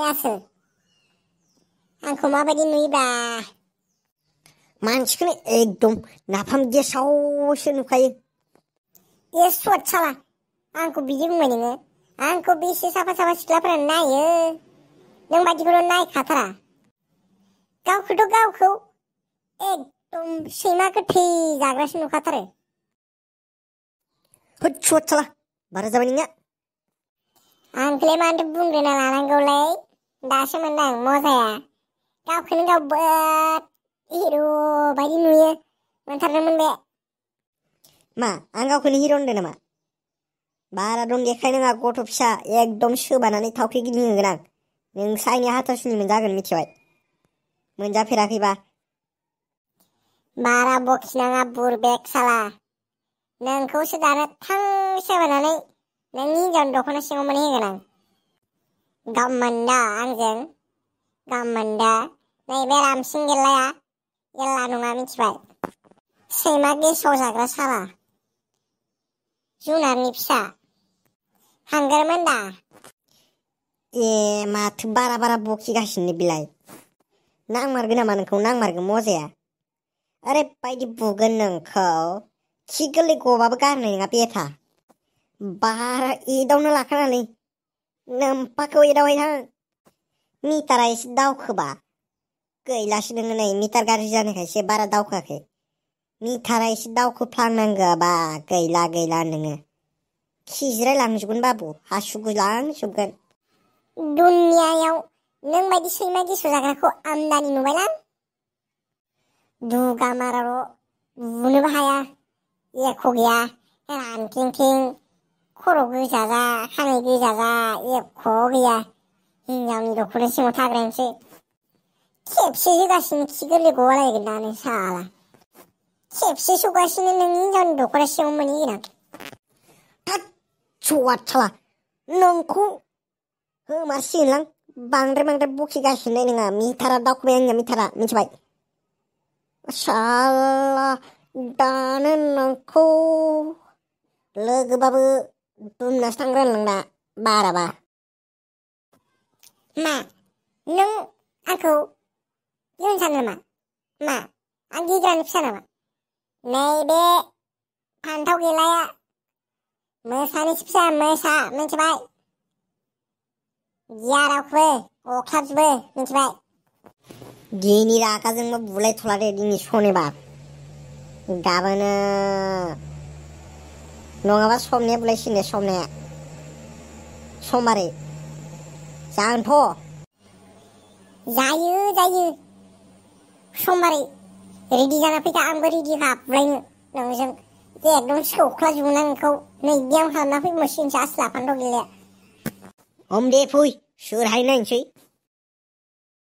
आसोल आंखौ माबायदि नुयोब्रा मानसिखौनो एकदम नाफाम गेसावसो नुखायो। ए सत साला आंखौ बिदि बुंबाय नोङो? आंखौ बेसे साफा साफा सिख्लाफोरा नायो, नों बायदिखौल' नायखाथारा। गावखौथ' गावखौ एकदम सैमा गोथै जाग्रासो नुखाथारो। होद सत साला बारा जाबाय नोंनिया। आंखौलाय मानोथो बुंग्रोना लानांगौलै, दासो मोनदां मजाया। गावखौनो गाव बोद हिर' बायदि नुयो मोनथारदोंमोन बे। मा आं गावखौनो हिर' होनदों नामा? बारा दं देखायनो नङा गथ' फिसा एकदम सोबानानै थावख्रि गिदिंहोगोन आं। नोंसानि हाथासुनि मोनजागोन मिथिबाय? मोनजाफेराखैबा। बारा बखिनाङा बुरबेक साला। नोंखौसो दानो थां सोबानानै नोंनि हिन्जावनि दख'ना सिङाव मोनहैगोन आं। गामोन्दा आंजों गामोन्दा नैबे रामसिं गेल्लाया गेल्ला नङा मिथिबाय? सैमा गेसाव जाग्रा साला, जुनारनि फिसा हांगोरमोन दा। ए माथो बारा बारा बखिगासिनो बिलाय? नांमारगोन नामा नोंखौ? नांमारगोन मजाया? ओरैबायदि बुगोन नोंखौ खि गोरलै गबाबो गारनाय नङा बेथा। बारा एदावनो लाखानालै नोम्फाखौ एदावबाय थां। मिटारा एसे दावखोबा गैलासो नोङो नै मिटार गाज्रि जानायखायसो बारा दावखोआखै। मिटारा एसे दावखोफ्लांनांगौबा गैला नोङो। खिज्राय लांजोबगोन बाबु, हासुगुलांजोबगोन। दुनियायाव नों बायदि सैमा गेसाव जाग्राखौ आमदानि नुबायलां। दुगा माराल' बुनोबो हाया, एख' गैया रानखेंखें खर' गोजाजा खानाय गोजाजा एख' गैया। हिनजावनि दख'ना सिङाव थाग्रायानोसै खेबसे होगासिनो खि गोरलै गलायगोन दानो साला। खेबसे सौगासिनो नोंनि हिनजावनि दख'ना सिङाव मोनहैगोन आं। सवाद साला नोंखौ होमारसिगोनलां। बांद्राय बखिगासिनो नङा। मिटारा दावखोबाय आंनिया मिटारा मिथिबाय? साला दानो नोंखौ लोगोबाबो दुमनासो थांगोन नों दा बाराबा। मा नों आंखौ इयुन सानो नामा? मा आं गिग्रानि फिसा नामा? नैबे फान्थाव गेलाया मोसानिसो फिसा, मोसा मिथिबाय? गिया रावखौबो अख्लाबजोबो मिथिबाय? दिनै रागाजोंबो बुलायथ'ला दे दिनै सनिबार। गाबोनो नङाबा समनिया बुलायसिगोन दे समनिया। समबारै जागोनथ'। जायो समबारै रेडि जाना फैखा। आंबो रेडिखा बुलायनो नोंजों एकदम सौख्लाजोबगोन आं नोंखौ। नैबेयाव खालामना फैबावसिगोनसो आसला फान्थाव गेलाया। दे फै सोरहाय नायनोसै।